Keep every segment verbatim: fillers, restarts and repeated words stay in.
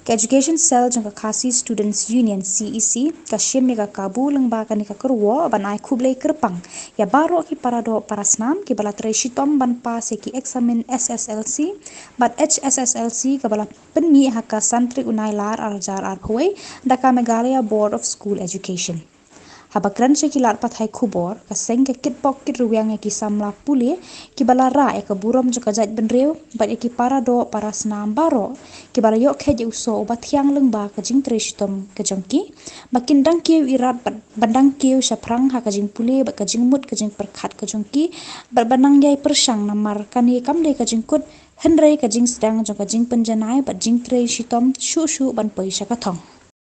Ka Education Cell jong ka Khasi Students Union, C E C, ka shim ïa ka kabu lyngba kane ka kyrwoh ban ai khublei kyrpang ïa baroh ki paradoh parasnam kiba la trei shitom ban pass ïa ki eksamin S S L C bad H S S L C kaba la pynmih ha ka san tarik u Nailar ar hajar arphew wei da ka Meghalaya Board of School Education. Haba kren sha ki lad pathai khubor, ka seng ka kitbok kitrwiang ïa ki samla pule kiba la rah ïa ka burom jong ka jaitbynriew bad ïa ki paradoh parasnam baroh kiba la ïoh khet ïa u soh uba thiang lyngba ka jingtrei shitom ka jong ki, ba kin dang kiew irat bad ban dang kiew shaphrang ha ka jingpule bad ka jingmut ka jingpyrkhat ka jong ki, bad ban nang ïai pyrshang namar kane kam dei ka jingkut, hynrei ka jingsdang jong ka jingpynjanai bad jingtrei shitom shuh shuh ban poi sha ka thong.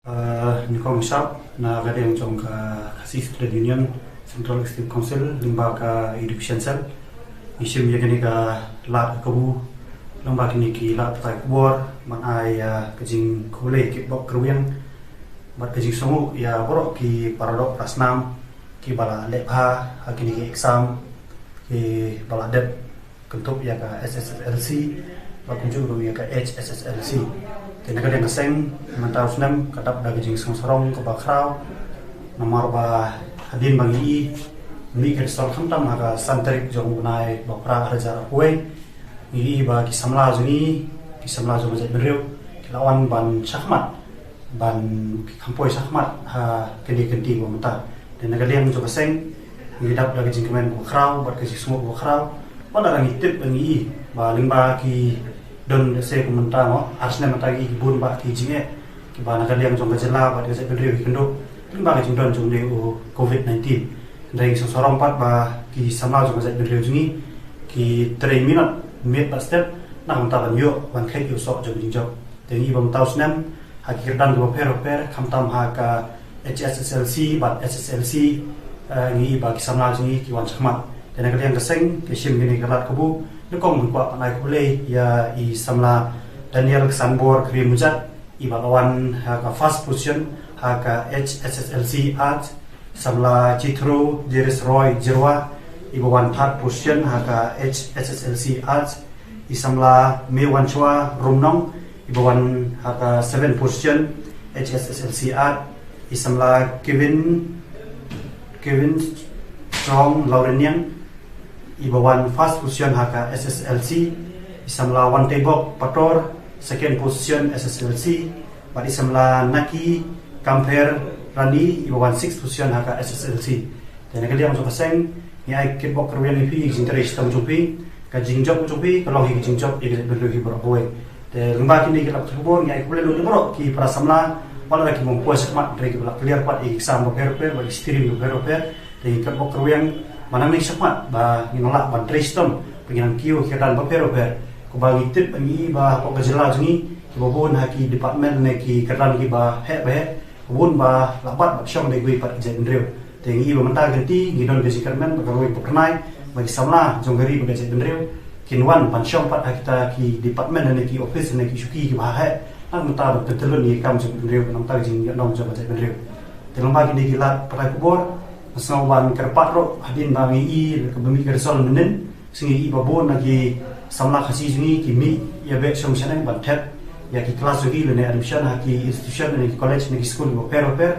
Ah, nyngkong shuh na ka liang jong ka Khasi Student Union, Central Executive Council, lyngba ka Education Cell, ngi shim ïa kane ka lad ka kabu lyngba kine ki lad pathai khubor ban ai, ah, ka jingkhublei kitbok kitrwiang bad ka jingsngewnguh ïa baroh ki paradoh parasnam kiba la leh bha ha kine ki exam kiba la dep kyntup ïa ka S S S L C bad kumjuh ruh ïa ka H S S L C. Te na ka liang ka seng, mynta u snem ka dap da ka jingsngew sarong kaba khraw namar ba hadien ba ngi ïohi mih ka result khamtam ha ka san tarik jong u bnai ba phra ar hajar arphew wei, ngi ïohi ba ki samla jong ngi, ki samla jong ka jaitbynriew ki la wan ban shakmat, ban kham poi shakmat ha kane ka kynti ba mynta. Te na ka liang jong ka seng ngi dap da ka jingkmen kaba khraw bad ka jingsngew kaba khraw. Wat la ngi tip, ngi ïohi ba lyngba ki don, lehse, kumta mo, ar snem mynta ngi ïohi bun bah ki jingeh kiba na ka liang jong ka jylla bad ka jaitbynriew ki kynduh lyngba ka jingdon jong une u Covid nineteen. Hynrei ngi sngewsarong pat ba ki samla jong ka jaitbynriew jong ngi ki trei minot miet bad step na ka bynta ban ïoh ban kheit ïa u soh jong ka jingjop. Te ngi ïohi ba mynta u snem ha ki kyrdan kiba pher bapher, khamtam ha ka H S S L C bad S S L C, eh, ngi ïohi ba ki samla jong ngi ki wan shakmat. Te na ka liang ka seng ka shim kine ki lad kabu, nyngkong ngi kwah ban ai khublei ïa i samla Daniel Ksanbor Kri Mujat, iba la wan ha ka first position ha ka H S S L C Arts, samla Chithro Deris Roy Jirwa, iba wan third position ha ka H S S L C Arts, i samla Mewanchwa Rumnong, iba wan ha ka seventh position H S S L C Arts, i samla Kevin, Kevin Strong Laurinian, iba wan first position ha ka S S L C, i samla Wantebok Pator, second position S S L C, bad i samla Naki Kamper Rani, iba wan sixth position ha ka S S L C. Te na ka liang jong ka seng ngi ai kitbok kitrwiang ïa phi, ka jingtrei shitom jong phi, ka jingjop jong phi ka long hi ka jingjop ïa ka jaitbynriew hi baroh kawei. Te lyngba kine ki lad pathai khubor ngi ai khublei lut ïa baroh ki para samla, wat la ki bym poi shakmat, hynrei kiba la clear pat ïa ki exam bapher bapher bad ki stream bapher bapher. Te ngi kitbok kitrwiang ba nangne shakmat ba ngin lah ban trei shitom, ba ngin nang kiew ha ki kyrdan bapher bapher. Kumba ngi tip, ngi ïohi ba hapoh ka jylla jong ngi kiba bun ha ki department ne ki kyrdan kiba heh ba heh, bun ba la bat bad shong da kiwei pat ki jaitbynriew. Te ngi ïohi ba mynta ka kynti ngi don ka jingkyrmen bad ka roi ka phyrnai ba ki samla jong ka ri bad ka jaitbynriew kin wan ban shong pat ha kita ki department ne ki office ne ki shuki kiba heh, na ka bynta ban pyntyllun ïa ki kam jong ka jaitbynriew, na ka bynta ka jingïalam jong ka jaitbynriew. Te lyngba kine ki lad pathai khubor, nga sngew ban kyrpad ruh hadien ba ngi ïohi kaba mih ka result mynnin, sngi ïohi ba bun na ki samla Khasi jong ngi ki mih ïa beh shong shaneng ban thep ïa ki klas jong ki lane admission ha ki institution lane ki college lane ki skul kiba pher bapher.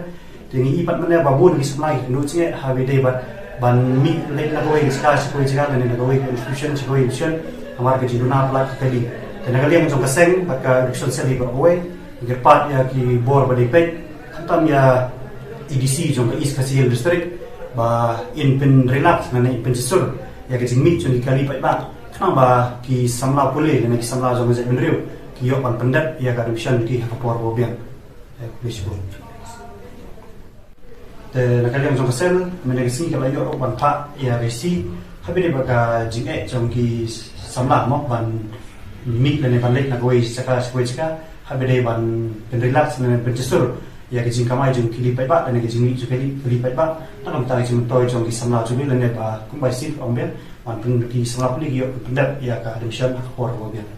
Te ngi ïohi pat mynne ba bun na ki samla ki kynduh jingeh haba dei bad ban mih leit na kawei ka jaka sha kawei jaka lane na kawei ka institution sha kawei institution, namar ka jingduna palat ki kali. Te na ka liang jong ka seng bad ka Education Cell hi baroh kawei, ngi kyrpad ïa ki bor ba dei peit, khamtam ïa A D C jong ka East Khasi Hills District, ba in pynrelax lane in pynjhiar ïa ka jingmih jong ki kali paidbah, khnang ba ki samla pule lane ki samla jong ka jaitbynriew ki ïoh ban pyndep ïa ka admission ki ha ka por ba biang. Eh, khublei shibun. Te na ka liang jong ka sel, mynne ka sngi ka la ïoh ruh ban phah ïa ka risi haba dei bad ka jingeh jong ki samla mo ban mih lane ban leit na kawei jaka sha kawei jaka, haba dei ban pynrelax lane pynjhiar ïa ka jingkamai jong ki kali paidbah lane ka jingmih jong ki kali, kali paidbah, na ka bynta ka jingmyntoi jong ki samla jong ngi lane ba kumba i Chief ong biang, ban pyn, ki samla pule ki ïoh ban pyndep ïa ka admission ha ka por ba biang.